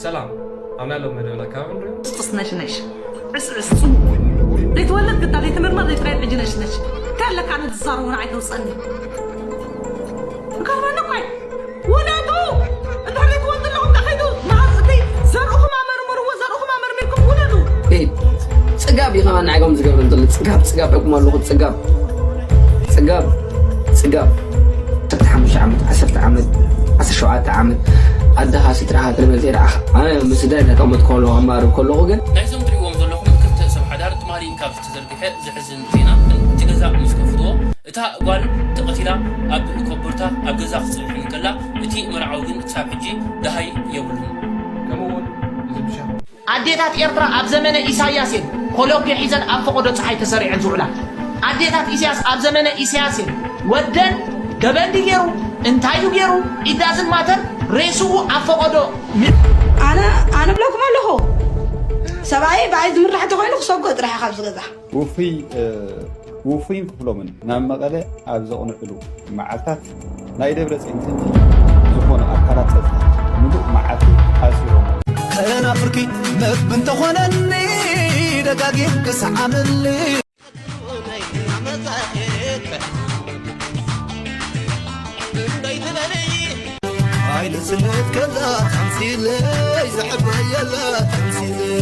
ሰላም፣ ኣብ ናይ ሎም መደብና ካብ ንሪኦ። ስጥስ ነሽነሽ። ዕስዕስ ጽሙ። ዘይትወለድ ግዳ ዘይትምርመር ዘይትኸይድ ሕጂ ነሽነሽ። እንታይ ኣለካ ኣነ ዝዛረቡ ንዓይ ተውፀኒ። እንካርባና ኳይ። ውለዱ። እንድሕር ዘይትወልዱ ኣለኹም ከኸይዱ። መሃዝ እቲ ዘርእኹም ኣመርምርዎ፣ ዘርእኹም ኣመርሚርኩም ውለዱ። ጽጋብ እዩ ከማን ንዓይ ከም ዝገብር እንተሎ ጽጋብ ጽጋብ ዕቁም ኣለኹ ጽጋብ ጽጋብ ጽጋብ ዓሰርተ ሓሙሽተ ዓመት ዓሰርተ ዓመት ዓሰርተ ሸውዓተ ዓመት ኣደኻ ስድራኻ ተለመጽ ኢለ ኣነ ምስ ደን ተቀመጥ ከሎ ኣማርብ ከለኹ ግን ናይዞም ትሪእዎም ዘለኹም ክልተ ሰብ ሓዳር ትማሊ ካብ ዝተዘርግሐ ዘሕዝን ዜና እቲ ገዛ ምስ ከፍትዎ እታ ጓል ተቐቲላ ኣብ ኮቦርታ ኣብ ገዛ ክትጽንሕ እንከላ እቲ መርዓዊ ግን ክሳብ ሕጂ ደሃይ የብሉን። ከምኡውን እዚ ብሻ ኣዴታት ኤርትራ ኣብ ዘመነ ኢሳያስ እየን ኮሎኬ ሒዘን ኣብ ፈቐዶ ፀሓይ ተሰሪዐን ዝውዕላ። ኣዴታት ኢሳያስ ኣብ ዘመነ ኢሳያስ እየን ወደን ገበን ድዩ ገይሩ እንታይ እዩ ገይሩ ኢዳዝን ማተር ሬስኡ ኣብ ፈቐዶ ሚ- ኣነ ኣነ ብለኩም ኣለኹ ሰብኣይ ብኣይ ዝምራሕ ተኮይኑ ክሰጎ ጥራሕ ካብ ዝገዛ ውፉይ ውፉይን ክፍሎምን ናብ መቐለ ኣብ ዘቕንዕሉ መዓልታት ናይ ደብረፅዮን ክንዲ ዝኾኑ ኣካላት ፀጥታ ምሉእ መዓልቲ ኣሲሮም። ከናፍርኪ መግቢ እንተኾነኒ ደጋጊም ክሰዓመኒ ኣይልስነት ከዛ ተምሲለይ ዘሕበየላ ተምሲለይ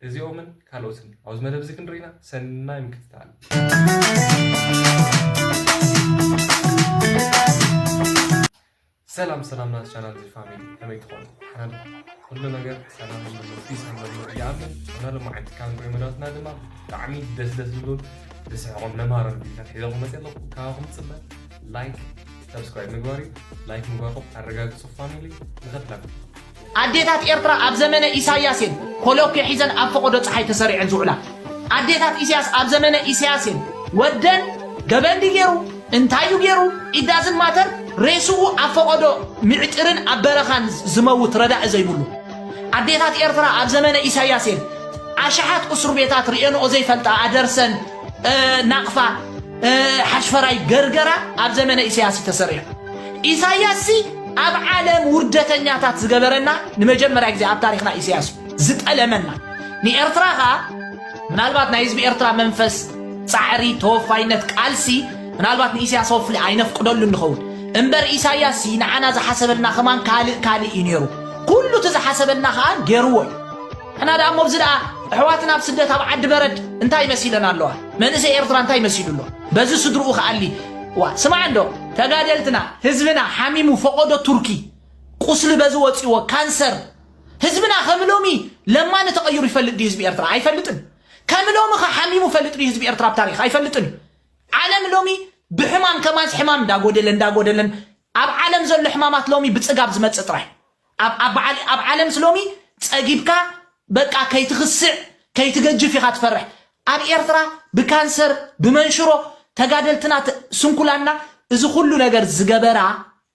እዚኦምን ካልኦትን ኣብዚ መደብ እዚ ክንርኢና ሰናይ ምክትታል። ሰላም ሰላም ናት ቻናል እዚ ፋሚሊ ከመይ ትኾኑ? ሓና ኩሉ ነገር ሰላም እንደሎ ፒስ እንደሎ ይኣምን። ኣና ሎም ዓንት ካንጎ መዳትና ድማ ብጣዕሚ ደስ ደስ ዝብሉን ዝስሕቑን መማረር ቪዲዮታት ሒዘ ክመፅእ ኣለኹ። ካባኹም ፅበ ላይክ ሰብስክራይብ ምግባር እዩ። ላይክ ምግባርኩም ኣረጋግፁ ፋሚሊ ንኸትላኩም ኣዴታት ኤርትራ ኣብ ዘመነ ኢሳያስ እየን ኮሎኬ ሒዘን ኣብ ፈቐዶ ፀሓይ ተሰሪዐን ዝውዕላ። ኣዴታት ኢሳያስ ኣብ ዘመነ ኢሳያስ እየን ወደን ገበን ድዩ ገይሩ እንታይ እዩ ገይሩ ኢዳዝን ማተር ሬስኡ ኣብ ፈቐዶ ምዕጥርን ኣብ በረኻን ዝመውት ረዳኢ ዘይብሉ። ኣዴታት ኤርትራ ኣብ ዘመነ ኢሳያስ እየን ኣሽሓት እስሩ ቤታት ርእየንኦ ዘይፈልጣ ኣደርሰን ናቕፋ ሓሽፈራይ ገርገራ ኣብ ዘመነ ኢሳያስ እዩ ተሰሪሑ። ኢሳያስ ሲ ኣብ ዓለም ውርደተኛታት ዝገበረና ንመጀመርያ ግዜ ኣብ ታሪኽና ኢሳያስ እዩ ዝጠለመና። ንኤርትራ ኸኣ ምናልባት ናይ ህዝቢ ኤርትራ መንፈስ ጻዕሪ፣ ተወፋይነት፣ ቃልሲ ምናልባት ንኢሳያስ ወፍሊ ኣይነፍቅደሉ እንኸውን እምበር ኢሳያስ ሲ ንዓና ዝሓሰበልና ከማን ካልእ ካልእ እዩ ነይሩ። ኩሉ እቲ ዝሓሰበልና ኸኣ ገይርዎ እዩ። ሕና ደኣ እሞ ብዚ ደኣ ኣሕዋትና ኣብ ስደት ኣብ ዓዲ በረድ እንታይ መሲለን ኣለዋ? መንእሰይ ኤርትራ እንታይ መሲሉ ኣሎ? በዚ ስድርኡ ክኣሊ ዋ ስማዕ እንዶ ተጋደልትና ህዝብና ሓሚሙ ፈቐዶ ቱርኪ ቁስሊ በዚ ወፂዎ ካንሰር ህዝብና ከም ሎሚ ለማኒ ተቐይሩ ይፈልጥ ድዩ ህዝቢ ኤርትራ? ኣይፈልጥን። ከም ሎሚ ኸ ሓሚሙ ፈልጥ ድዩ ህዝቢ ኤርትራ ኣብ ታሪኽ? ኣይፈልጥን እዩ። ዓለም ሎሚ ብሕማም ከማንስ ሕማም እንዳጎደለ እንዳጎደለን ኣብ ዓለም ዘሎ ሕማማት ሎሚ ብፅጋብ ዝመፅእ ጥራይ ኣብ ኣብ ዓለ- ኣብ ዓለምስ ሎሚ ፀጊብካ በቃ ከይትኽስዕ ከይትገጅፍ ኢኻ ትፈርሕ ኣብ ኤርትራ ብካንሰር ብመንሽሮ ተጋደልትና ተ- ስንኩላና እዚ ኩሉ ነገር ዝገበራ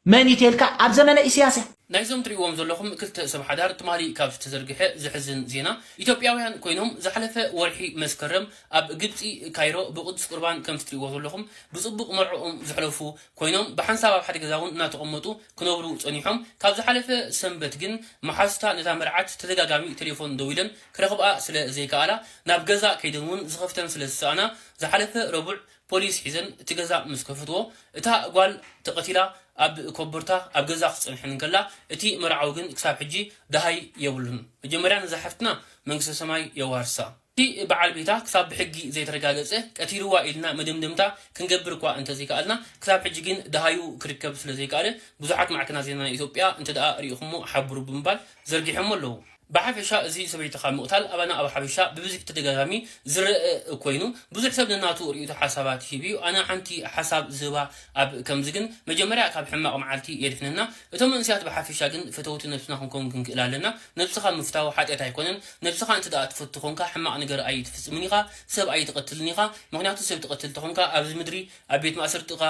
መን እዩ ተልካ ኣብ ዘመነ ኢሳያስ እያ ናይዞም ትሪእዎም ዘለኹም ክልተ ሰብ ሓዳር ትማሊ ካብ ዝተዘርግሐ ዘሕዝን ዜና ኢትዮጵያውያን ኮይኖም ዝሓለፈ ወርሒ መስከረም ኣብ ግብፂ ካይሮ ብቅዱስ ቁርባን ከምቲ ትሪእዎ ዘለኹም ብፅቡቅ መርዕኦም ዘሕለፉ ኮይኖም ብሓንሳብ ኣብ ሓደ ገዛ እውን እናተቐመጡ ክነብሩ ፀኒሖም ካብ ዝሓለፈ ሰንበት ግን መሓዙታ ነታ መርዓት ተደጋጋሚ ቴሌፎን ደዊለን ክረኽብኣ ስለ ዘይከኣላ ናብ ገዛ ከይደን እውን ዝኸፍተን ስለ ዝሰኣና ዝሓለፈ ረቡዕ ፖሊስ ሒዘን እቲ ገዛ ምስ ከፍትዎ እታ ጓል ተቐቲላ ኣብ ኮቦርታ ኣብ ገዛ ክትፀንሕን እንከላ እቲ መርዓዊ ግን ክሳብ ሕጂ ደሃይ የብሉን። መጀመርያ ነዛ ሓፍትና መንግስተ ሰማይ የዋርሳ። እቲ በዓል ቤታ ክሳብ ብሕጊ ዘይተረጋገፀ ቀቲልዋ ኢልና መደምደምታ ክንገብር እኳ እንተዘይከኣልና ክሳብ ሕጂ ግን ደሃዩ ክርከብ ስለዘይከኣለ ብዙሓት ማዕከናት ዜና ናይ ኢትዮጵያ እንተ ደኣ ርኢኹሞ ሓብሩ ብምባል ዘርጊሖሞ ኣለዉ። ብሓፈሻ እዚ ሰበይትኻ ምቕታል ኣባና ኣብ ሓበሻ ብብዝሒ ተደጋጋሚ ዝረአ ኮይኑ ብዙሕ ሰብ ነናቱ ርእይቶ ሓሳባት ሂብ እዩ ኣነ ሓንቲ ሓሳብ ዝህባ ኣብ ከምዚ ግን መጀመርያ ካብ ሕማቕ መዓልቲ የድሕነና እቶም መንእሰያት ብሓፈሻ ግን ፈተውቲ ነብስና ክንከውን ክንክእል ኣለና ነብስኻ ምፍታው ሓጢኣት ኣይኮነን ነብስኻ እንተ ደኣ ትፈቱ ኮንካ ሕማቕ ነገር ኣይትፍጽምን ኢኻ ሰብ ኣይትቐትልን ኢኻ ምኽንያቱ ሰብ ትቐትል ተኾንካ ኣብዚ ምድሪ ኣብ ቤት ማእሰርቲ ኢኻ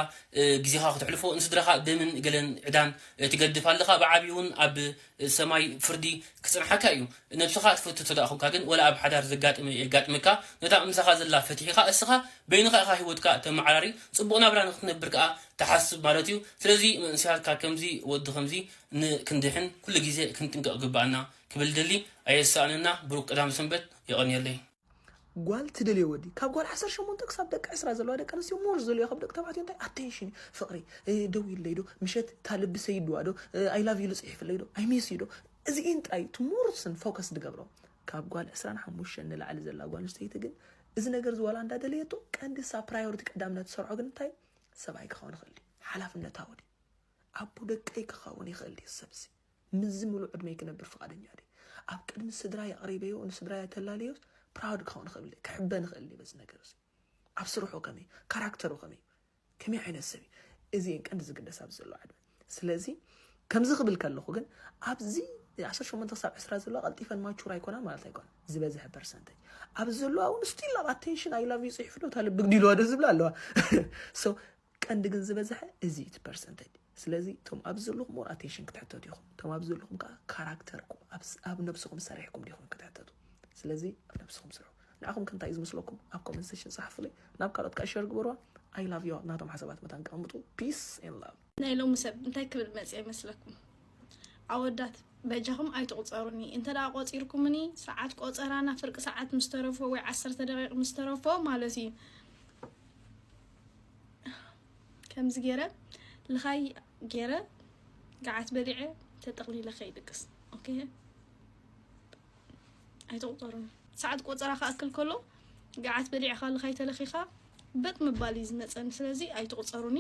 ግዜኻ ክትሕልፎ ንስድራኻ ደምን ገለን ዕዳን ትገድፍ ኣለኻ ብዓብዩ እውን ኣብ ሰማይ ፍርዲ ክጽንሓካ እዩ። ነብስኻ ትፈቱ ተደኣ ኾንካ ግን፣ ወላ ኣብ ሓዳር ዘጋጥም የጋጥመካ፣ ነታ ምሳኻ ዘላ ፈቲሕኻ፣ እስኻ በይንኻ ኢኻ ህይወትካ ተመዓራሪ፣ ጽቡቕ ናብራ ንኽትነብር ከኣ ትሓስብ ማለት እዩ። ስለዚ መንእሰያት ካብ ከምዚ ወዲ ከምዚ ንክንድሕን ኩሉ ግዜ ክንጥንቀቕ ግባኣና ክብል ደሊ። ኣየሳእነና። ብሩክ ቀዳም ሰንበት። የቐንየለይ። ጓል ትደልዮ ወዲ፣ ካብ ጓል ዓሰርተ ሸሞንተ ክሳብ ደቂ ዕስራ ዘለዋ ደቂ ኣንስትዮ ሞር ዝደልዮ ካብ ደቂ ተባዕትዮ እንታይ? ኣቴንሽን እዩ። ፍቕሪ፣ እ፣ ደው ኢለይ ዶ? ምሸት እታ ልቢ ሰይድዋ ዶ? እ፣ ኣይ ላቭ ዩ ልጽሒፍለይ ዶ? ኣይ ሚስ ዩ ዶ? እዚኤን ጥራይ እቲ ሞር ስን ፎከስ ዝገብሮ። ካብ ጓል ዕስራን ሓሙሽተን ንላዕሊ ዘላ ጓል ኣንስተይቲ ግን እዚ ነገር እዚ ዋላ እንዳደለየቶ ቀንዲ እሳ ፕራዮሪቲ ቀዳምነት ትሰርዖ ግን እንታይ? ሰብኣይ ክኸውን ይኽእል እዩ። ሓላፍነታዊ ድዩ? ኣቦ ደቀይ ክኸውን ይኽእል ድዩ ሰብ እዚ? ምስዚ ምሉእ ዕድመይ ክነብር ፍቓደኛ ድየ? ኣብ ቅድሚ ስድራይ ኣቕሪበዮ ንስድራይ ኣይተላልዮስ ፕራውድ ክኸውን ይኽእል ድየ? ክሕበን ይኽእል ድየ በዚ ነገር እዚ? ኣብ ስርሑ ከመይ? ካራክተሩ ከመይ? ከመይ ዓይነት ሰብ እዩ? እዚ እየን ቀንዲ ዝግደስ ኣብዚ ዘሎ ዕድመ። ስለዚ ከምዚ ክብል ከለኹ ግን ኣብዚ ዓሰርተ ሸሞንተ ክሳብ ዕስራ ዘለዋ ቀልጢፈን ማቹር ኣይኮናን ማለት ኣይኮነን። ዝበዝሐ ፐርሰንተጅ ኣብዚ ዘለዋ እውን ስቲል ኣብ ኣቴንሽን ኣይ ላቭ ዩ ጽሒፉ ዶ እታ ልቢ ግዲልዋ ዶ ዝብላ ኣለዋ። So ቀንዲ ግን ዝበዝሐ እዚ እቲ ፐርሰንተጅ። ስለዚ እቶም ኣብዚ ዘለኹም ሞር ኣቴንሽን ክትሕተቱ ኢኹም። እቶም ኣብዚ ዘለኹም ከዓ ካራክተርኩም ኣብ ስ- ኣብ ነብስኹም ሰሪሕኩም ዲኹም ክትሕተቱ። ስለዚ ኣብ ነብስኹም ስርሑ። ንዓኹም ከ እንታይ እዩ ዝመስለኩም? ኣብ ኮመንት ሴክሽን ጸሓፉለይ። ናብ ካልኦት ከዓ ሸር ግበርዋ። ኣይ ላቭ ዩ ናቶም ሓሳባት መታን ከቐምጡ። ፒስ ኤንድ ላቭ። ናይ ሎሚ ሰብ እንታይ ክብል መጽእ ይመስለኩም? ኣወዳት በጃኹም ኣይትቑጸሩኒ። እንተ ደኣ ቆጺርኩምኒ ሰዓት ቆጸራና ፍርቂ ሰዓት ምስ ተረፎ ወይ ዓሰርተ ደቂቕ ምስ ተረፎ ማለት እዩ። ከምዚ ገይረ ልኻይ ገይረ ገዓት በሊዐ ተጠቕሊለ ከይድቅስ። ኦኬ ኣይትቑጸሩኒ። ሰዓት ቆጸራ ክኣክል ከሎ ገዓት በሊዕካ ልኻይ ተለኺኻ በጥ ምባል እዩ ዝመጸኒ። ስለዚ ኣይትቑጸሩኒ።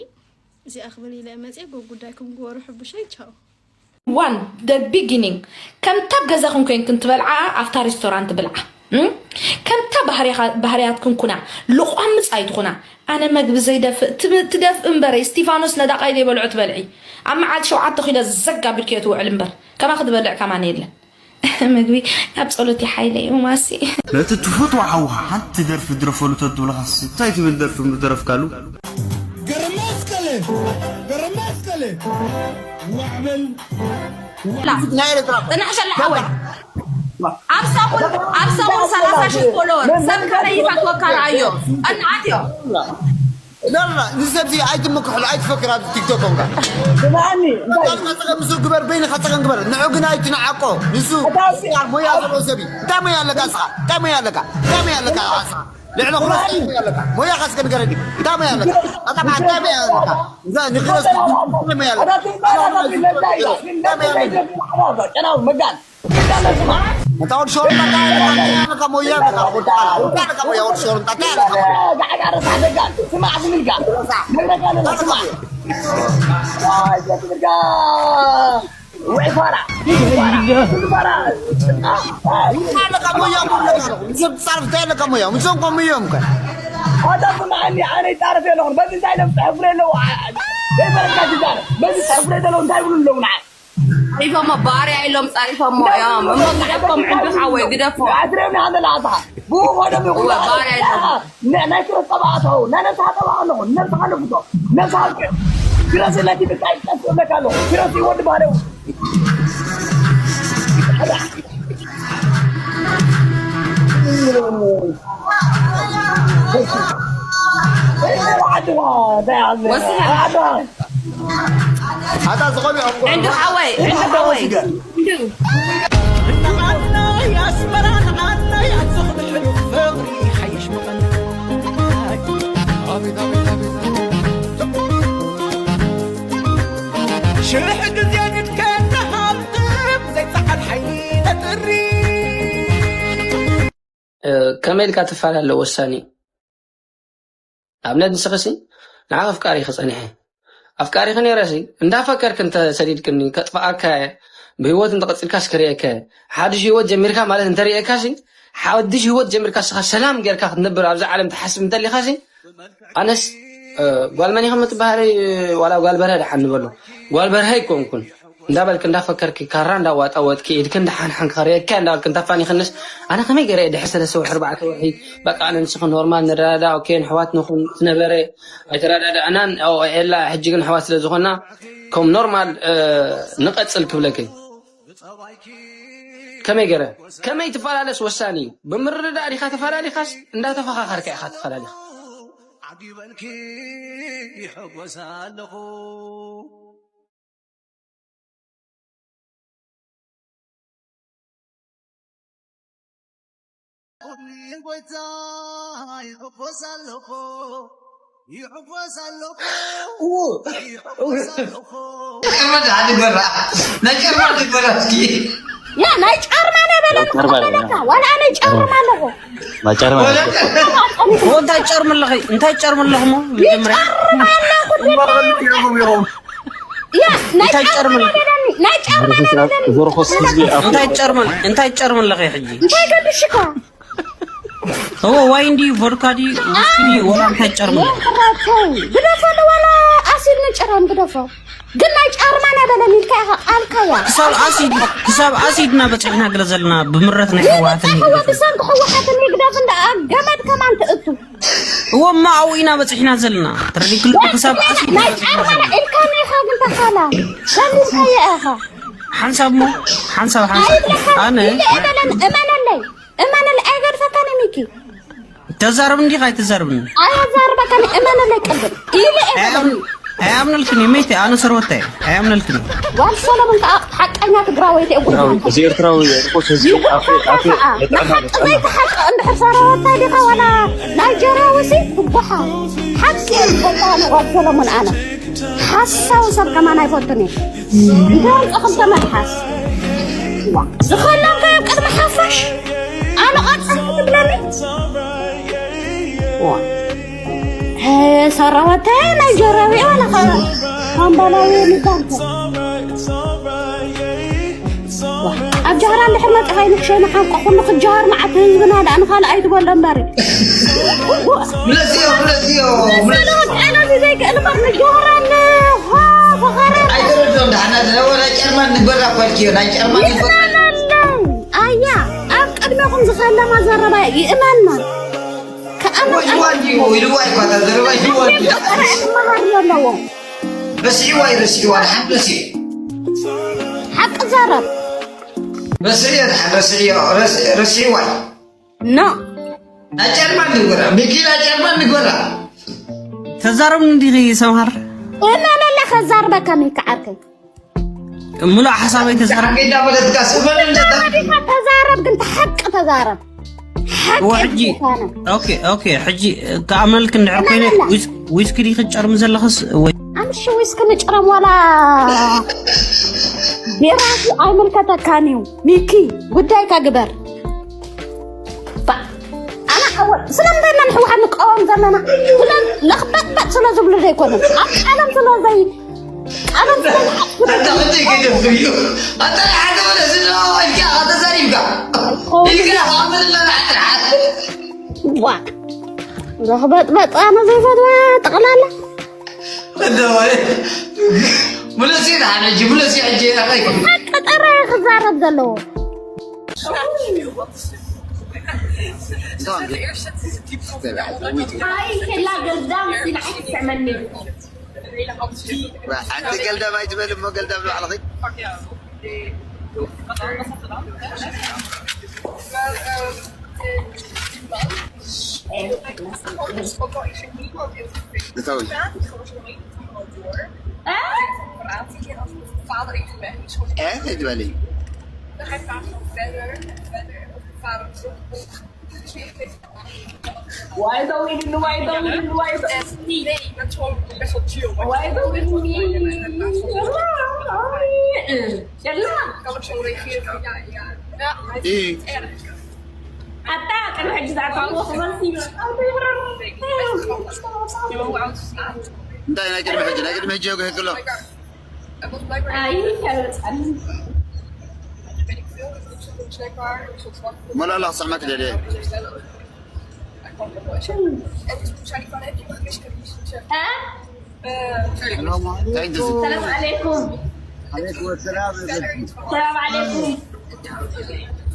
እዚኣ ክብል ኢለ መጽየ። ጎብ ጉዳይኩም ግበሩ ሕቡሸይ። ቻው። One, the beginning. ከምታ ኣብ ገዛኹም ኮይንክን ትበልዓ ኣብታ ሬስቶራንት ብልዓ። እም? ከምታ ባህርያትክን ኩና። ልቋምጽ ኣይትኹና። ኣነ መግቢ ዘይደፍእ ትብ- ትደፍእ እምበረ እስቲፋኖስ ነዳቓይ ዘይበልዖ ትበልዒ። ኣብ መዓልቲ ሸውዓተ ኪሎ ዘጋቢልክዮ ትውዕል እምበር ከማኺ ዝበልዕ ከማን የለን። ምግቢ ኣብ ጸሎት ይሓይለ እዩ ማሲ። ነቲ ትፈትዎ ሓውኻ ሓንቲ ደርፊ ድረፈሉ ተትብለኻስ እንታይ ትብል ደርፊ ምደረፍካሉ? ገረመስቀለ ገረመስቀለ ዋዕበል ናይ ኤርትራ እኮ። ጥንሕሸላ ሓወይ ኣብ ሰሙን ኣብ ሰሙን ሰላሳ ሺህ ፎሎወር ሰብ ከመይ ይፈትወካ ረኣዮ። ቀንዓት እዮም። لا لا ንሰብ ዚ ኣይትምክሕሉ ኣይትፈክር ኣብ ቲክቶክ ኮንካ ስምዓኒ እንታይ ቃልካ ጸገም ምስ ግበር በይንካ ጸገም ግበር ንዑ ግን ኣይትንዓቆ ንሱ ሞያ ዘለዎ ሰብ እዩ እንታይ ሞያ ኣለካ እስኻ እንታይ ሞያ ኣለካ እንታይ ሞያ ኣለካ እስኻ ልዕሊ ኩረስ ሞያ ኣለካ ሞያ ካስከ ንገረኒ እንታይ ሞያ ኣለካ ኣጣማ እንታይ ሞያ ኣለካ ንክረስ ሞያ ኣለካ ጨናዊ መጋን እንታ ወዲ ሸወርጣ እንታይ ኣለካ ሞያ ኣለካ ወዲ ቃል እንታይ ኣለካ ሞያ ወዲ ሸወርጣ እንታይ ኣለካ ሞያ ጋዕጋዕ ረሳሕ ደጋን ስማዕ ዝምልጋ ነግረካ ኣለና ስማዕ ዋይ ዘትምልጋ ውዒ ፋራ ውዒ ፋራ ውዒ ፋራ እንታይ ኣለካ ሞያ ሞያ ኣለካ ንሶም ትጻረፍ እንታይ ኣለካ ሞያ ንሶም ኮም እዮም ከ ኣታ ስማዕኒ ኣነ ይጻረፍ የለኹን በዚ እንታይ ኢሎም ጽሕፉ ኣለዉ ዘይፈለጥካ ትዛረብ በዚ ጽሕፉ ዘለዉ እንታይ ይብሉ ኣለዉ ንዓ ጻሪፎሞ ባርያ ኢሎም ጻሪፎሞ እዮም እሞ ግደፎም ዕንዱ ሓወይ ግደፎም ኣትሬም ንሃመላ ኣታ ብኡ ኾደም ይኹን እወ፣ ባርያ ኢሎም። ናይ ክረስ ጠባኣ ተኸው ናይ ነብስኻ ጠባኣ ኣለኹ ነብስኻ ነፍቶ ነብስኻ ግረስ ለቲ ብታይ ጠፍ ለካ ኣለኹ ግረስ ይወድ ባህለው ወስኻ ኣታ ዝቆቢዖ ዕንዱ ሓወይ ዕንዱ ሓወይ ንዓናይ ኣስመራ ንዓናይ ኣዞኽብሕሉ ፍቕሪ ሓይሽ ምቐና ሽሕ ግዜ ንድከና ሃብትም ዘይጸዓድ ሓይሊ ነጥሪ ከመይ ኢልካ ትፈላለ ወሳኒ ኣብነት ንስኺሲ ንዓኺ ኣፍቃሪኺ ጸኒሐ ኣፍቃሪኺ ነይረሲ እንዳፈቀርክ እንተሰዲድክኒ ከጥፍኣካ እየ ብህይወት እንተቐጺልካስ ክርእየካ እየ ሓድሽ ህይወት ጀሚርካ ማለት እንተርእየካሲ ሓድሽ ህይወት ጀሚርካ ስኻ ሰላም ጌርካ ክትነብር ኣብዛ ዓለም ትሓስብ እንተሊኻሲ ኣነስ ጓል መን ኢኹም ትበሃለይ ዋላ ጓል በርሀ ደሓን ንበሎ ጓል በርሀ ኣይኮንኩን እንዳበልክ እንዳፈከርኪ ካራ እንዳዋጣወጥኪ ኢድኪ እንዳሓንሓንኪ ከርእየኪ እንዳበልክ እንታፋኒክንስ ኣነ ከመይ ገይረ እየ ድሕሪ ሰለስተ ወርሒ ኣርባዕተ ወርሒ በቃ ኣነ ንስኺ ኖርማል ንረዳዳ ኦኬ ንሕዋት ንኹን ዝነበረ ኣይተረዳዳእናን ኤላ ሕጂ ግን ኣሕዋት ስለ ዝኾና ከም ኖርማል ንቐጽል ክብለኪ ከመይ ገረ ከመይ ትፈላለስ ወሳኒ እዩ። ብምርድዳእ ዲኻ ተፈላሊኻስ እንዳተፈኻኸርካ ኢኻ ተፈላሊኻ። ዓጊበልኪ ይሕጎስ ኣለኹ። ጎይታ ይሕጎስ ኣለኹ። ይሕጎስ ኣለኹ። ይሕጎስ ኣለኹ። ጨርማ ድሓን ይግበራ ናይ ጨርማ ድግበራ እስኪ ያ ናይ ጫርማ ናይ በለካ ዋላ ኣነ ጫርማ ኣለኹ ማጫርማ እንታይ ጨርምለኺ እንታይ ጨርምለኽሞ መጀመርያ እንታይ ጨርምለኺ እንታይ ጨርምለኺ ሕጂ እንታይ ገድሽካ እዎ ዋይን ድዩ ቮድካ ድዩ ዊስኪ ድዩ ወላ እንታይ ጨርምለኺ ግደፎ ኣለዋላ ኣሲድ ንጭራም ግደፎ ግን ናይ ጫርማ ናይ በለኒ ኢልካ ኢኻ ቃልካ እያ ክሳብ ኣሲድ ክሳብ ኣሲድና በፂሕና ገለ ዘለና ብምረት ናይ ሕወሓትን ወዲ ሰብ ክሕወሓትን ይግደፍ እንዳ ኣብ ገመድ ከማን ትእቱ እዎ እማ ኣብኡ ኢና በፂሕና ዘለና ተረዲክልኩ ክሳብ ኣሲድ ናይ ጫርማ ኢልካ ኢኻ ግን ተሓላ ሰሊምካዮ ኢኻ ሓንሳብ ሞ ሓንሳብ ሓንሳብ ኣነ እመነለይ እመነለይ ኣይገድፈካን ሚኪ ተዛረብ እንዲኻ ኣይትዛረብኒ ኣያዛርበካን እመነለይ ቅድም ኢለ እመነለይ ኣይኣምነልክን እየ መይተ ኣነ ሰርወታ እየ ኣይኣምነልክን ጓል ሰለሙን ከዓ ሓቀኛ ትግራወይቲ እየ ጉዳ እዚ ኤርትራዊ ርኮስ ህዝቢ ኣፌ ኣፌ ንጥዕና ንሓቂ ዘይትሓቂ እንድሕር ሰረወታ ዲኻ ዋላ ናይጀርያዊ ሲ ትጓሓ ሓቂ እየ ዝፈልጣ ንጓል ሰለሙን ኣነ ሓሳዊ ሰብ ከማን ኣይፈቱን እየ እንተምፀ ክልተ መልሓስ ዝኸለምካዮ ቅድሚ ሓፋሽ ኣነ ቐፅሕ ትብለኒ ሰራዋተ ናይ ጀራዊ ዋላ ካምባላዊ ንዳንተ ኣብ ጃህራ እንድሕር መፅኻ ይንሕሸ ንሓንቆ ኩሉ ክጃሃር መዓት ህዝብና ደኣ ንኻልእ ኣይትበሎ እምበሪ ብለስዮ ብለስዮ ሰለወት ቀለዚ ዘይክእል እምበር ንጃህራ ፈኸረ ኣይተረድኦም ዳሕና ዝነበረ ጨርማ ንግበራ ኳልኪዮ ናይ ጨርማ ንግበራ ይእመነለይ ኣያ ኣብ ቅድሚኹም ዝኸለማ ዘረባ ይእመና ወጅዋ እንዲሞ ኢልዋ ይባታ ዘረባ ይዋ መሃር ዘለዎም ረስዒዋ እዩ ረስዒዋ ንሓንቲ ረስዒ ሓቂ ዘረብ ረስዒ ረስዒ ረስዒዋ እዩ ኖ ኣጨርማ ንግበራ ሚኪና ጨርማ ንግበራ ተዛረብ እንዲኺ ሰምሃር እመነለ ከዛርበካ ሚካ ዓርከይ ሙሉእ ሓሳበይ ተዛረብ ጌዳ በለትካ ስበል እንደታ ተዛረብ ግን ተሓቂ ተዛረብ ሓቂ ወሕጂ ዝኾነ ኦኬ ኦኬ ሕጂ ከኣመልክ እንድሕር ኮይነ ዊስ- ዊስኪ ዲኺ ትጨርሚ ዘለኽስ ወይ ኣምሽ ዊስኪ ንጭረም ዋላ ቢራቲ ኣይምልከተካን እዩ ሚኪ ጉዳይካ ግበር ባ- ኣነ ኣወ- ስለምንታይ ኢና ንሕወሓት ንቃወም ዘለና ስለ ለኽበጥበጥ ስለ ዝብሉ ዘይኮነ ኣብ ቃሎም ስለ ዘይ ቃሎም ስለ ዝሓስቡ ኣታ ክንደይ ገደፍ እዩ ኣታ ሓደ ወለ ዝለዋ ኢልካ ኣታ ዘሪብካ ኢልካ ሓምል ለና ጥራሕ ዋ ረኽበጥበጥ ኣነ ዘይፈትዋ ጠቕላላ እንደዋይ ሙለሲ ንሓነ ሕጂ ሙለሲ ሕጂ ኣኸይ ቀጠራ ክዛረብ ዘለዎ Ai, che la gazza si la semmani. ሓንቲ ገልዳም ኣይትበል እሞ ገልዳም ንባዕልኺ እታዊ እ ኣይትበሊ Why don't we do why don't we do why don't we why don't we يلا يلا إيه. حتى كانوا حجز على الطاولة خلاص እንታይ ናይ ቅድሚ ሕጂ ናይ ቅድሚ ሕጂ ይህግሎ أي كانت መላላ ክስሕመክ ደልየ ها؟ እንታይ እንደዚ السلام عليكم عليكم السلام يا بنتي. السلام عليكم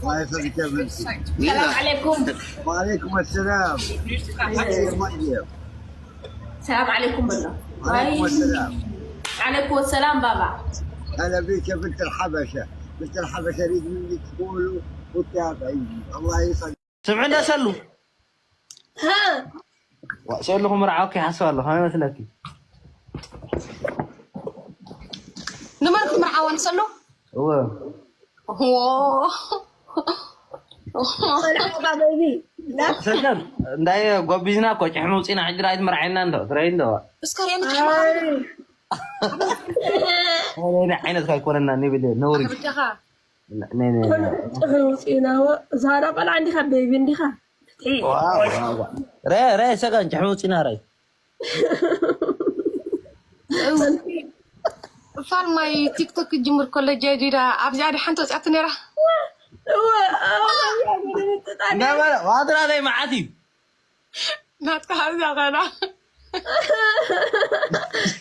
الله يسلمك يا بنتي. السلام عليكم وعليكم السلام. مريم. السلام عليكم بالله وعليكم السلام. عليكم السلام بابا هلا بك يا بنت الحبشة. مثل حبشريك مني تقولوا. وانت يا بعيد، الله يسلمك. ስምዒ እንዳ ሰሉ ሰሉ ክምርዓወኪ ይሓስብ ኣሎ። ከመይ መስለኪ? ንመን ክትምርዓዋ ንሰሉ? እወ። ሰገን እንዳየ ጎቢዝና እኮ ጭሕሚ ውፂና ሕጂ ራይት መርዓይና እንዶ ትረይ እንዶ እስከ ሪአኒ ነ ዓይነት ካይኮነና ንብል ነውሪ ብደኻ ነ- ነ- ነ- ጭሕሚ ውፅኢና። ዛራ ቆልዓ እንዲኻ ቤቢ እንዲኻ። ፍትሒ። ረ ረ ሰገን ጭሕሚ ውፂና ራይ ፋል ማይ ቲክቶክ ክጅምር ከሎ ጀዲዳ ኣብዚኣ ዲ ሓንቲ ወፂኣት ነራ ነበረ ዋድራ ናይ መዓት እዩ ናትካ ኣብዚኣ ኸና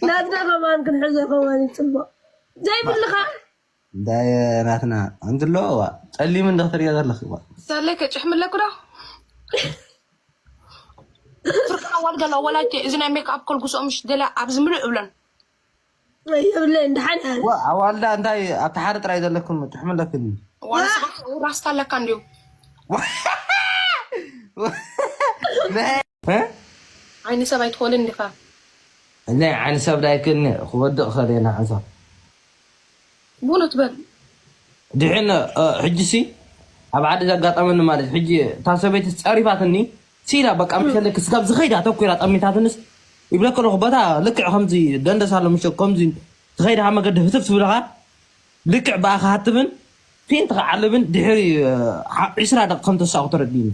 ናትና ከማን ክንሕዞ ከማን ይፅቡቅ ዘይብልካ። እንዳየ ናትና እንድሎ ዋ ጸሊም እንደ ክትሪኦ ዘለኺ ዋ ሰለይ ከጭሕምለኩ ዶ ፍርቃ ዋልገላ ወላጀ እዚ ናይ ሜክኣፕ ከልጉሶም ምሽ ገለ ኣብዚ ምሉእ እብለን የብለይ እንድሓን ዋ ኣዋልዳ እንታይ ኣብቲ ሓደ ጥራይ ዘለኩም ትሕምለክኒ ዋላ ራስታ ኣለካ እንዲዩ ዓይኒ ሰብ ኣይትኾልን እንዲኻ ናይ ዓይኒ ሰብ ዳይክኒ ክወድቕ ከለና ሓንሳብ ብእውነት በል ድሕን ሕጂ ሲ ኣብ ዓዲ ዘጋጠመኒ ማለት ሕጂ እታ ሰበይቲ ጸሪፋትኒ ሲላ በቃ ምሸለ ክስጋብ ዝኸይዳ ተኮይራ ጠሚታትንስ ይብለክ ኣለኹ በታ ልክዕ ከምዚ ደንደስ ኣሎ ምሸ ከምዚ ዝኸይድካ መገዲ ህትፍ ትብልኻ ልክዕ ብኣ ክሃትብን ፌንት ክዓልብን ድሕሪ ዒስራ ደቂ ከም ተሳቑ ተረዲኒ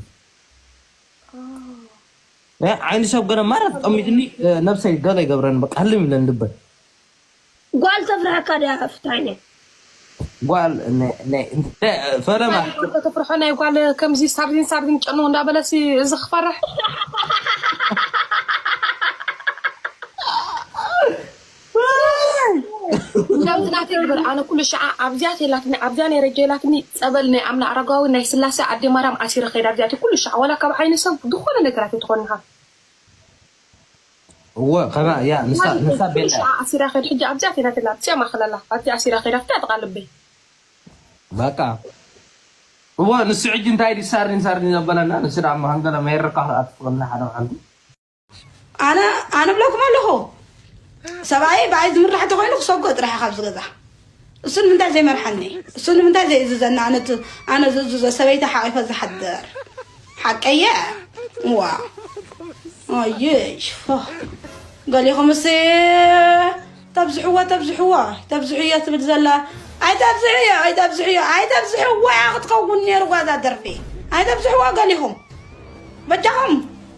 ዓይኒ ሰብ ገለ ማራ ጠሚትኒ ነብሰይ ገለ ይገብረኒ በቃ ህልም ይብለኒ ልበይ ጓል ተፍርሐካ ድያ ፍታይነ ጓል ፈለማ ተፍርሖ ናይ ጓል ከምዚ ሳብዚን ሳብዚን ጨኑ እንዳበለሲ እዚ ክፈርሕ እንደምትናት ይግበር ኣነ ኩሉ ሸዓ ኣብዚኣ የላትኒ ኣብዚኣ ናይ ረጀ የላትኒ ፀበል ናይ ኣምና ኣረጋዊ ናይ ስላሴ ኣዴ ማርያም ኣሲረ ከይድ ኣብዚኣ ኩሉ ሸዓ ዋላ ካብ ዓይኒ ሰብ ዝኾነ ነገራት ኣይትኾንኻ እወ ከማ ያ ንሳ ንሳ ቤላ ኣሲራ ከይድ ሕጂ ኣብዚኣ ቴና ተላ ኣብዚኣ ማእኸል ኣላ ኣብዚኣ ኣሲራ ከይድ ኣብዚኣ ጥቓ ልበይ በቃ እወ ንሱ ሕጂ እንታይ ድዩ ሳርዲን ሳርዲን ዘበለና ንሱ ዳ መሃንገለ መይረካ ክትኣትፍቕልና ሓደ መዓልቲ ኣነ ኣነ ብለኩም ኣለኹ ሰብኣይ ብኣይ ዝምራሕ ተኮይኑ ክሰጎ ጥራሕ ካብ ዝገዛ እሱ ንምንታይ ዘይመርሓኒ እሱ ንምንታይ ዘይእዝዘና ኣነ ት- ኣነ ዝእዝዞ ሰበይቲ ሓቂፈ ዝሓድር ሓቀየ ዋ ኣይሽ ገሊኹምስ ተብዝሕዎ ተብዝሕዎ ተብዝሕዮ ትብል ዘላ ኣይተብዝሕዮ ኣይተብዝሕዮ ኣይተብዝሕዎ ክትከውን ነይሩ ጓዛ ደርፊ ኣይተብዝሕዎ ገሊኹም በጃኹም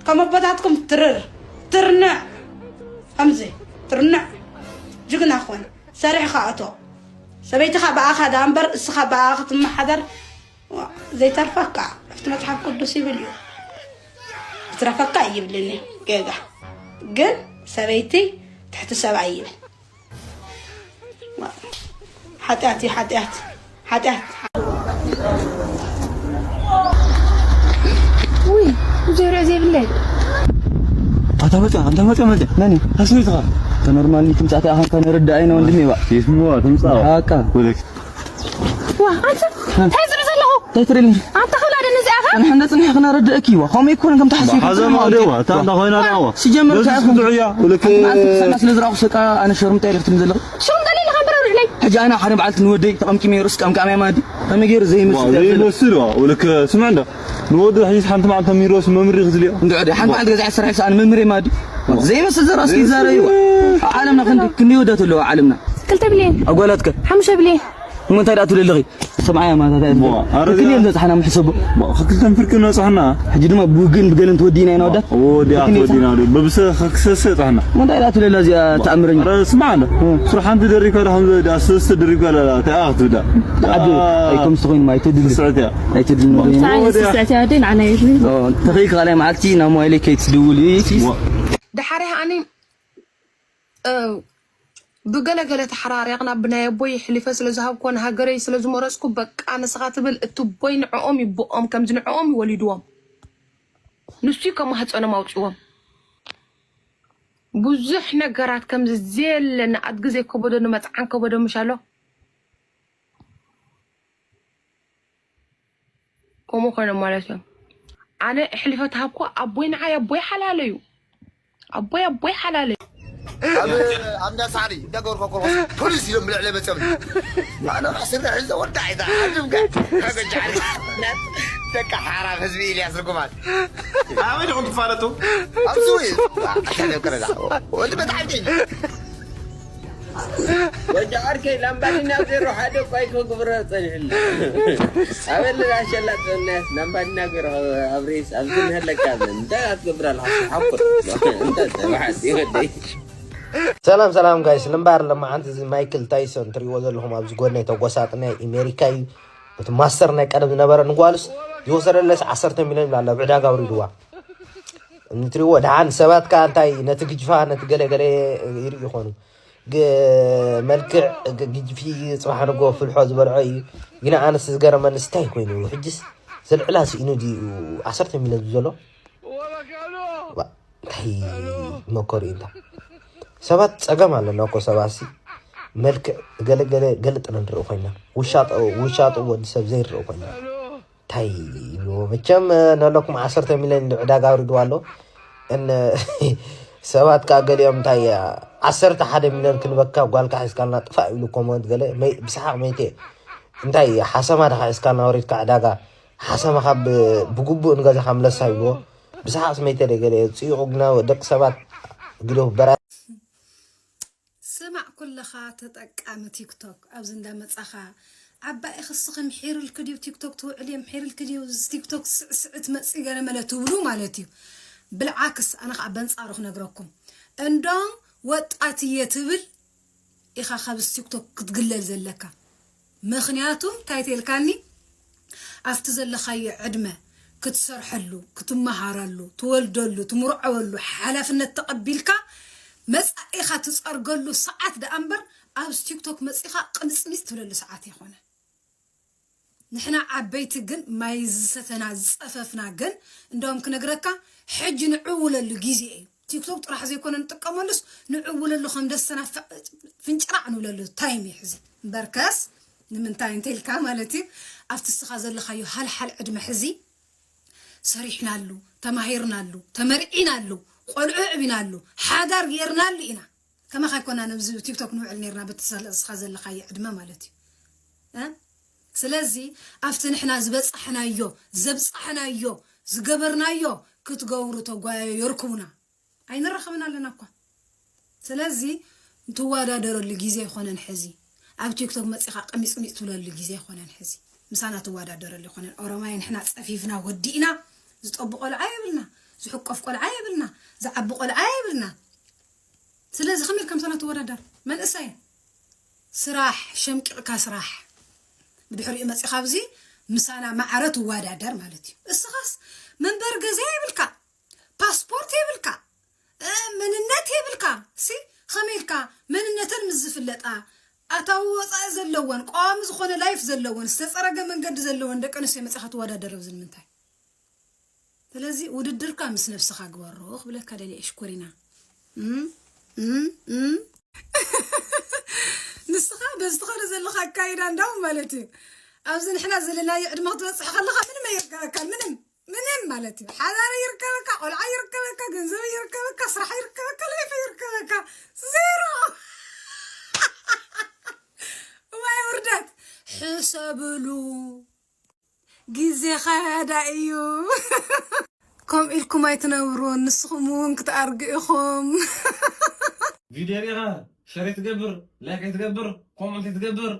ከም ኣቦታትኩም ትርር ትርንዕ ከምዚ ትርንዕ ጅግና ኹን ሰሪሕኻ እቶ ሰበይትኻ ብኣኻ ደኣ እምበር እስኻ ብኣ ክትመሓደር ዘይተርፈካ ኣብቲ መፅሓፍ ቅዱስ ይብል እዩ ይትረፈካ ይብልኒ ጌጋ ግን ሰበይቲ ትሕቲ ሰብኣይ ይብል ሓጢኣት እዩ ሓጢኣት ሓጢኣት ውይ ብዙ ርእ ዘይብለይ ኣታ መጽያ ኣንተ መጽያ መጽያ ነኒ ኣስሚትኻ ተኖርማል ትምጻእ ኣኻን ከነረዳ ኣይነ ወንድሜ ባ ይስምዋ ትምጻእ ኣካ ወለክ ዋ ኣንተ እንታይ ዝርኢ ዘለኹ እንታይ ትሪኒ ኣንተ ክብላ ደን እዚኣ ኸ ንሕና ጽኒሕ ክነረድእኪ ዋ ከምኡ ይኮነ ከም ተሓስቢ ሓዘማ ደዋ ታንዳ ኮይና ደዋ ሲጀምር ታኹ ስለ ዝራኹ ሰቃ ኣነ ሸርምጣ ይርፍትኒ ዘለኹ ሽም ገሊል ኸምብረ ርሕለይ ሕጂ ኣነ ሓደ በዓልቲ ንወደይ ተቐምቂመ ርእስ ቀምቃመ ማዲ ከመይ ገይሩ ዘይመስል ዘይመስል ወለክ ስምዕ እንዳ ንወዱ ሕጂስ ሓንቲ መዓልቲ ሚሮስ መምሪ ክዝልዮ እንድዕደ ሓንቲ መዓልቲ ገዛ ስራሕ ሰኣን መምሪ ማዲ ዘይመስል ዘራስ ይዛረዩ ዓለምና ክንዲ ክንዲ ወዳት ኣለዋ ዓለምና ክልተ ብልዮን ኣጓላትከ ሓሙሽተ ብልዮን እሞ እንታይ ደኣ ትብሊ ኣለኺ ሰብዓያ ማታ እንታይ ትብሊ ክልተ እዮም ዘጽሓና ምሕሰቡ ክልተን ፍርቂ ነጽሕና ሕጂ ድማ ብውግን ብገለን ተወዲና ኢና ወዳት ወዲኣ ተወዲና በብሰ ክሰሰ ጻሕና እንታይ ደኣ ትብለላ እዚኣ ተኣምረኛ ስማዕ እንዶ ስራሕ ሓንቲ ደሪካ ዳ ከምዚ ዳ ሰስተ ደሪካ ላ ታይ ኣኽትብዳ ዓዱ ኣይኮም ዝኾይን ማይ ተድል ስዕትያ ኣይተድል ተኸይ ካልኣይ መዓልቲ ናብ ሞባይለይ ከይትድውል ድሓሪ ሃኒ ብገለገለ ተሓራሪቕና ብናይ ኣቦይ የሕሊፈ ስለ ዝሃብኮ ንሃገረይ ስለ ዝመረፅኩ በቃ ንስኻ ትብል እቲ ቦይ ንዕኦም ይብኦም ከምዚ ንዕኦም ይወሊድዎም ንሱ ከማህፀኖም ኣውፅዎም ብዙሕ ነገራት ከምዚ ዘየለ ንኣድጊ ዘይከበዶ ንመፅዓን ከበዶ ምሽ ኣሎ ከምኡ ኮይኖም ማለት እዮም። ኣነ ሕልፈት ሃብኩ ኣቦይ ንዓይ ኣቦይ ሓላለዩ ኣቦይ ኣቦይ ሓላለዩ ኣብ ኣምዳ ሳዕሪ እንዳገበርኩ ኮርኮስ ፖሊስ ኢሎም ብልዕለ መፅኦም ኣነ ስረ ሕዘ ወዳ ይታ ዓድምካ ካገጃ ደቂ ሓራም ህዝቢ ኢልያስ ርጉማት ኣበይ ዲኹም ትፋለጡ? ኣብዚ ወይ ኣታደቅረዳ ወዲ በጣዕሚ ወዲ ዓርከይ ላምባዲና ዜሮ ሓደ እኳ ኣይክግብሮ ጸኒሕሉ ኣበል ኣሸላጥ እናያስ ላምባዲና ዜሮ ኣብሬስ ኣብዚ ንህለካ ምን እንታይ ኣትገብር ኣለካ ሓቁር እንታይ ተባሓት ይወደይ ሰላም ሰላም ጋይስ ልምባር ለማዓንቲ እዚ ማይክል ታይሶን ትሪእዎ ዘለኹም ኣብዚ ጎድናይ ተጎሳጥ ናይ ኣሜሪካ እዩ እቲ ማስተር ናይ ቀደም ዝነበረ ንጓልስ ዝወሰደለስ ዓሰርተ ሚሊዮን ይብላ ኣብ ዕዳጋ ኣውሪድዋ እንትሪእዎ ደሓን ሰባት ከኣ እንታይ ነቲ ግጅፋ ነቲ ገለ ገለ ይርኢ ይኾኑ ግ- መልክዕ ግ- ግጅፊ ጽባሕ ንጎ ፍልሖ ዝበልዖ እዩ ግና ኣነስ ዝገረመኒ ስታይ ኮይኑ እዩ ሕጅስ ዘልዕላ ስኢኑ ድዩ ዓሰርተ ሚሊዮን ዘሎ ዋ፣ እንታይ መከሩ እዩ እንታ ሰባት ጸገም ኣለና እኮ ሰባት ሲ መልክዕ ገለገለ ገልጥ ንርኢ ኮይና ውሻጦ ውሻጦ ወዲ ሰብ ዘይርኢ ኮይና እንታይ ይብልዎ መቸም ነለኩም ዓሰርተ ሚሊዮን ዕዳጋ ኣውሪድዋ ኣሎ እን ሰባት ከዓ ገሊኦም እንታይ ዓሰርተ ሓደ ሚሊዮን ክንበካ ጓልካ ሒዝካልና ጥፋእ ይብሉ ኮመንት ገለ መይ- ብሰሓቕ መይተ እንታይ ሓሰማ ድኻ ሒዝካልና ወሪድካ ዕዳጋ ሓሰማ ካብ ብግቡእ ንገዛኻ ምለሳ ይብልዎ ብሰሓቕ ስመይተ ደ ገለ ጽይቑ ግና ደቂ ሰባት ግደፉ በራ ስማዕ ኩልኻ ተጠቃሚ ቲክቶክ ኣብዚ እንዳመጻኻ ዓባይ ክስኺ ምሒርልኪ ድዩ ቲክቶክ ትውዕል እየ ምሒርልኪ ድዩ እዚ ቲክቶክ ስዕስዕ ትመጽእ ገለ መለ ትብሉ ማለት እዩ ብልዓክስ ኣነ ከዓ በንጻሩ ክነግረኩም እንዶም ወጣት እየ ትብል ኢኻ ካብዚ ቲክቶክ ክትግለል ዘለካ ምኽንያቱ እንታይ ተልካኒ ኣብቲ ዘለኻዮ ዕድመ ክትሰርሐሉ፣ ክትመሃረሉ፣ ትወልደሉ፣ ትምርዐወሉ ሓላፍነት ተቐቢልካ መፃኢኻ ትፀርገሉ ሰዓት ደኣ እምበር ኣብዚ ቲክቶክ መፂኻ ቅንፅንፅ ትብለሉ ሰዓት ኣይኮነ። ንሕና ዓበይቲ ግን ማይ ዝሰተና ዝፀፈፍና ግን እንደውም ክነግረካ ሕጂ ንዕውለሉ ጊዜ እዩ። ቲክቶክ ጥራሕ ዘይኮነ ንጥቀመሉስ ንዕውለሉ ከም ደሰና ፍንጭራዕ ንብለሉ ታይም እዩ ሕዚ። እምበርከስ ንምንታይ እንተልካ ማለት እዩ ኣብቲ እስኻ ዘለኻዮ ሃልሓል ዕድመ ሕዚ ሰሪሕናሉ፣ ተማሂርናሉ፣ ተመርዒናሉ፣ ቆልዑ ዕቢናሉ፣ ሓዳር ገይርናሉ ኢና። ከማኻ ኣይኮና ነብዚ ቲክቶክ ንውዕል ነርና በቲ እስኻ ዘለኻዮ ዕድመ ማለት እዩ። ስለዚ ኣብቲ ንሕና ዝበፃሕናዮ ዘብፃሕናዮ ዝገበርናዮ ክትገብሩ ተጓየዩ የርክቡና። ኣይንራኸብን ኣለና እኳ። ስለዚ ንትወዳደረሉ ግዜ ኣይኮነን ሕዚ። ኣብ ቲክቶክ መፂኻ ቅሚፅሚፅ ትብለሉ ግዜ ኣይኮነን ሕዚ። ምሳና ትወዳደረሉ ኣይኮነን። ኦሮማይ ንሕና ፀፊፍና ወዲእና። ዝጠቡ ቆልዓ የብልና፣ ዝሕቆፍ ቆልዓ የብልና፣ ዝዓቢ ቆልዓ የብልና። ስለዚ ከመይ ኢልካ ምሳና ትወዳደር? መንእሰይ ስራሕ ሸምቂቕካ ስራሕ። ብድሕሪኡ መፂኻ ኣብዚ ምሳና ማዕረ ትወዳደር ማለት እዩ። እስኻስ መንበሪ ገዛ የብልካ፣ ፓስፖርት የብልካ፣ መንነት የብልካ ሲ ከመይ ኢልካ መንነተን ምስ ዝፍለጣ ኣታዊ ወፃኢ ዘለወን ቀዋሚ ዝኾነ ላይፍ ዘለወን ዝተፀረገ መንገዲ ዘለወን ደቂ ኣንስትዮ መፂኻ ትወዳደር ኣብዚ ንምንታይ? ስለዚ ውድድርካ ምስ ነብስኻ ግበሮ ክብለካ ደልየ እሽኮሪና። ንስኻ በዚ ትኸዶ ዘለኻ ኣካይዳ እንዳው ማለት እዩ። ኣብዚ ንሕና ዘለናዮ ዕድመ ክትበፅሕ ከለኻ ምንም ኣየርከበካ ምንም ምንም ማለት እዩ። ሓዳር ይርከበካ፣ ቆልዓ ይርከበካ፣ ገንዘብ ይርከበካ፣ ስራሕ ይርከበካ፣ ላይፍ ይርከበካ። ዜሮ። እዋይ ውርደት። ሕሰብሉ። ግዜ ኸዳ እዩ። ከም ኢልኩም ኣይትነብሩ ንስኹም እውን ክትኣርጉ ኢኹም። ቪድዮ ሪኢኻ ሸር ትገብር ላይክ ትገብር ኮመንት ትገብር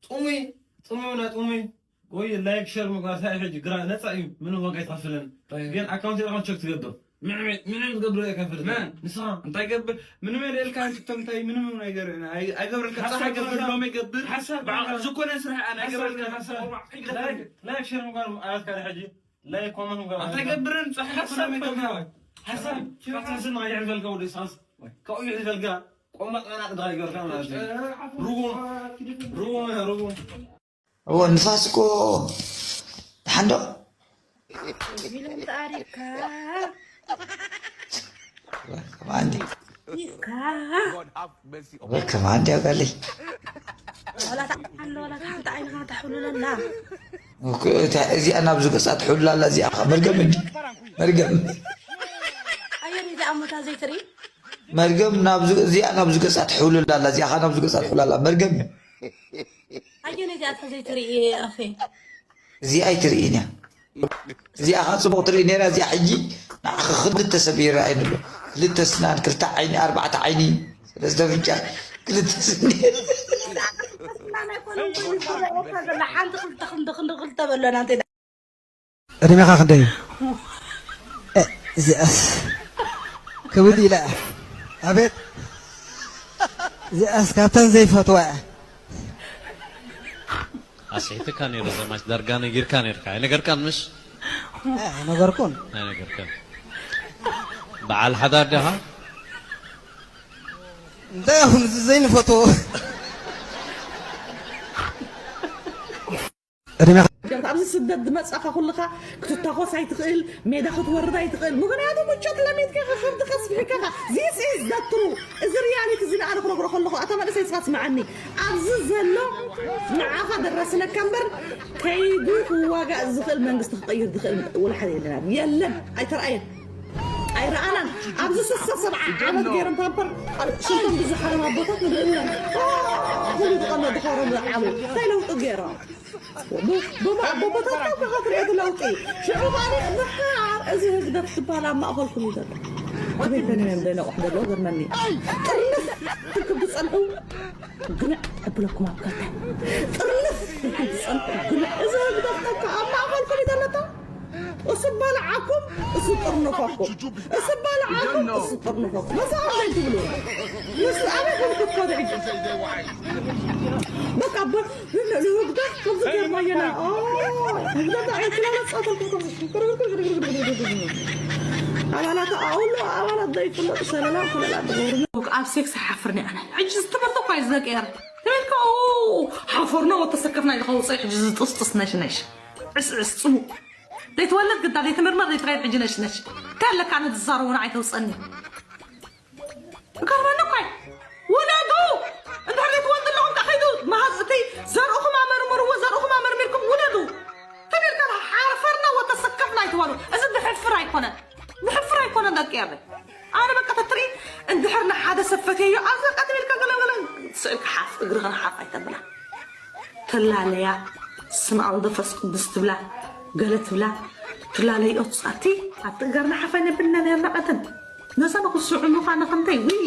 ጥሙይ ጥሙይ ና ጥሙይ ወይ ላይክ ሸር ምግባር እንታይ ሕጂ ግራ ነፃ እዩ ምንም ዋጋ ይትኸፍልን ግን ኣካውንት ኢኻ ቸክ ትገብር ምንም ዝገብር ኣይከፍል መን ንስኻ እንታይ ገብር ምንም የለ ኢልካ ቲክቶክ እንታይ ምንም ነገር ኣይገብርልካ ሓሳብ ሓሳብ ገብር ገብር ሎሚ ገብር ሓሳብ በዓል ዝኾነ ስራሕ ኣነ ሓሳብ ገብርልካ ሓሳብ ላይክ ሸር ምግባር ኣያትካ ሕጂ ላይክ ኮመንት ምግባር እንታይ ገብርን ጽሕ ሓሳብ ገብር ሓሳብ ሓሳብ ስማ ይሕልፈልካ ወደ ሳስ ካብኡ ይሕልፈልካ ቆማጥ መናጥ ድኻ ይገብርካ ማለት እዩ ርጉም ርጉም ርጉም እዎ ንፋስ እኮ ደሓንዶ ፊልም ተኣሪካ ከማንዲ ኢካ ከማንዲ ኣጋለይ ዋላ ተዓሎ ዋላ ተሓንቲ ዓይንኻ ተሕሉለና እዚኣ ናብዚ ገጻ ትሕውልላ ኣላ። እዚኣ ኸ መርገም እንዲ መርገም ኣየነይቲ ኣሞታ ዘይትርኢ መርገም ናብዚ እዚኣ ናብዚ ገጻ ትሕውልላ ኣላ። እዚኣ ኸ ናብዚ ገጻ ትሕውልላ ኣላ። መርገም እዩ። ኣየነይቲ ኣታ ዘይትርኢ ኣፌ እዚኣ ኣይትርእይን እያ። እዚኣ ኸ ጽቡቕ ትርኢ ነይራ። እዚኣ ሕጂ ንዓኺ ክልተ ሰብ ይረኣይን ኣሎ። ክልተ ስናን፣ ክልተ ዓይኒ፣ ኣርባዕተ ዓይኒ፣ ሰለስተ ኣፍንጫ፣ ክልተ ስኒ። ሓንቲ ክልተ ክንዲ ክንዲ ክልተ በለና እንተ ዕድሜኻ ክንደይ እዩ? እ፣ እዚኣስ ክብድ ኢላ እያ። ኣቤት፣ እዚኣስ ካብተን ዘይፈትዋ እያ። ኣስሒትካ ነይሩ ዘማች ዳርጋ ነጊርካ ነይርካ ኣይነገርካን ምሽ እ፣ ኣይነገርኩን። ኣይነገርካን በዓል ሓዳር ዲኻ እንታይ ይኹን እዚ ዘይንፈትዎ ዕድሜኻ ጀምር ኣብዚ ስደት ዝመጻኻ ኩልኻ ክትታኾስ ኣይትኽእል፣ ሜዳ ክትወርድ ኣይትኽእል። ምኽንያቱ ምቾት ለሚድካ ኢኻ፣ ከብድኻ ኣስፊሕካ ኢኻ። This is the true። እዚ ሪያሊቲ እዚ ንኣነ ክነግሮ ከለኹ ኣታ መንእሰይ ንስኻ ስምዓኒ። ኣብዚ ዘሎ ንዓኻ ደራስነካ እምበር ከይዱ ክዋጋእ ዝኽእል መንግስቲ ክቕይር ዝኽእል ውልሓት የለን። የለን፣ ኣይተረኣየን። ኣይረኣናን። ኣብዚ ስሳ ሰብዓ ዓመት ገይሮም ፓምፐር ሽንቶም ብዝሓሎም ኣቦታት ንርኢ ኣለና። ኩሉ ዝቐመ ድኾሮም ዝዓቡ እንታይ ለውጢ ገይሮም? ኣቦቦታት ካብ ከትሪኦ ለውጢ ሽዑ ባሪ ድሓር እዚ ህግደፍ ዝበሃል ኣብ ማእኸልኩም እዩ ዘሎ። ኣበይ ኮይኖም እዮም ደነቑሕ ዘለዎ ገርመኒ። ጥርንፍ ትክብ ዝፀንሑ ግንዕ እብለኩም ኣብ ከተ ጥርንፍ ትክብ ዝፀንሑ ግንዕ እዚ ህግደፍ ተካ ኣብ ማእኸልኩም እዩ ዘለታ። እሱ በልዓኩም እሱ ጥርንፈኩም እሱ በልዓኩም እሱ ጥርንፈኩም መሳቕ እንታይ ትብሉ? ምስ ኣበይ ከም ክትከዱ ሕጂ በቃ ንህግደፍ ከምዚ ገርማየና ኣባላት ኣውሎ ኣባላት ዘይፍለጡ ሰለላ ከለላ ድገብሩ ኣብ ሴክስ ሓፍርኒ ኣነ ሕጂ ዝትምህርቲ እኳ እዩ ዝደቀየረ ተበልካ ሓፈርና ወተሰከፍና ኢልካ ውፅእ ሕጂ ዝጥስጥስ ነሽነሽ ዕስዕስ ፅሙቅ ዘይትወልድ ግዳ ዘይትምርመር ዘይትኸይድ ሕጂ ነሽነሽ እንታይ ኣለካ ኣነ ዝዛረቦ ንዓይ ተውፀኒ ይገርመኒ እኮ እዩ ውለዱ እንድሕር ዘይትወልዱ ኣለኹም ከ ከይዱ መሃዝ እቲ ዘርእኹም ኣመርምርዎ ዘርእኹም ኣመርሚርኩም ውለዱ ተቢልካ ሓፈርና ወተሰከፍና ኣይትበሉ እዚ ዝሕፍር ኣይኮነን ዝሕፍር ኣይኮነን ደቂ ኣበይ ኣነ በቃ ተትርኢ እንድሕር ንሓደ ሰብ ፈትየዮ ኣብዚ ቀድም ኢልካ ገለገለ ስእልካ ሓፍ እግርኽን ሓፍ ኣይተብላ ትላለያ ስም ኣልዶ ፈስ ቅዱስ ትብላ ገለ ትብላ ትላለይኦ ትጻቲ ኣብቲ እገርና ሓፋይ ነብልና ነርና ቀደም ነዛ ንኽስዑ ምዃነ ከምተይ ውይ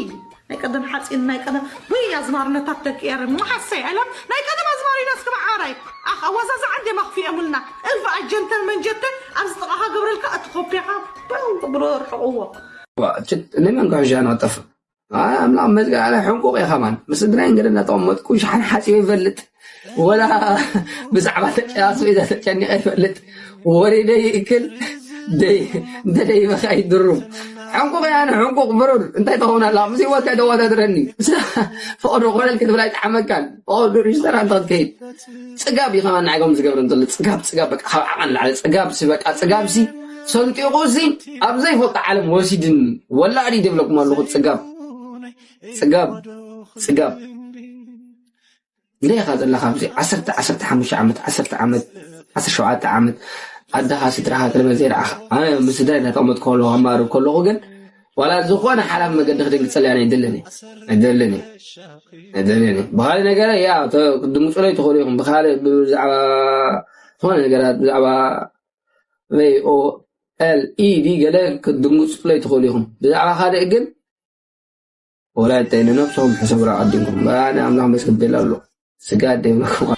ናይ ቀደም ሓፂን ናይ ቀደም ውይ ኣዝማርነታት ደቂ ኤረ መሓሰይ ኣይለም ናይ ቀደም ኣዝማሪና እስኪ መዓራይ ኣኽ ኣዋዛዛ ዓንዴ ማኽፊኦምልና እልፍ ኣጀንተን መንጀተን ኣብዚ ጥቓኻ ገብረልካ እቲ ኮፒኻ ብሎ ርሕቕዎ ንመን ክሕሻ ንጠፍእ ኣምላኽ መዝገብ ኣለ ሕንቁቕ እየ ከማን ምስ ስድራይ እንግዲ እናተቐመጥኩ ሻሓን ሓፂበ ይፈልጥ ወላ ብዛዕባ ተጨያሱ ኢዛ ተጨኒቐ ይፈልጥ ወሪደ ይእክል እንተ ደይበኻ ይድሩም ሕንቁቕ እየ ኣነ ሕንቁቕ ብሩር እንታይ ተኸውን ኣላ ምስ ህይወትካ ተወዳድረኒ ፈቐዶ ኮለል ክትብል ኣይጠዓመካን ፈቐዶ ሪጅስተር ኣንተ ክትከይድ ፅጋብ እዩ ከማን ንዓይ ከም ዝገብር እንተሎ ፅጋብ ፅጋብ በቃ ካብ ዓቐን ላዕሊ ፅጋብ ሲ በቃ ፅጋብ ሲ ሰንጢቑ ሲ ኣብ ዘይፈልጦ ዓለም ወሲድኒ ወላዲ ደብለኩም ኣለኹ ፅጋብ ፅጋብ ፅጋብ እንደ ኢኻ ዘለኻ ኣብዚ ዓሰርተ ዓሰርተ ሓሙሽተ ዓመት ዓሰርተ ዓመት ዓሰርተ ሸውዓተ ዓመት ኣደኻ ስድራኻ ቅድመ ዘይረኣኻ ኣነ ምስ ስድራይ እናተቐመጥኩ ከለኹ ከማርብ ከለኹ ግን ዋላ ዝኾነ ሓላፍ መገዲ ክድንግፀለይ ኣነ ኣይደልን እየ ኣይደልን እየ ኣይደልን እየ ብኻሊእ ነገር ያ ክትድንግፁለይ ትኽእሉ ኢኹም ብኻሊእ ብዛዕባ ዝኾነ ነገራት ብዛዕባ ወይ ኦ ኤል ኢ ዲ ገለ ክትድንግፁለይ ትኽእሉ ኢኹም ብዛዕባ ካልእ ግን ወላ እንታይ ንነብስኹም ሕሰቡላ ቀዲምኩም ኣነ ኣምላኽ መስገደል ኣሎ ስጋ ደይብለኩም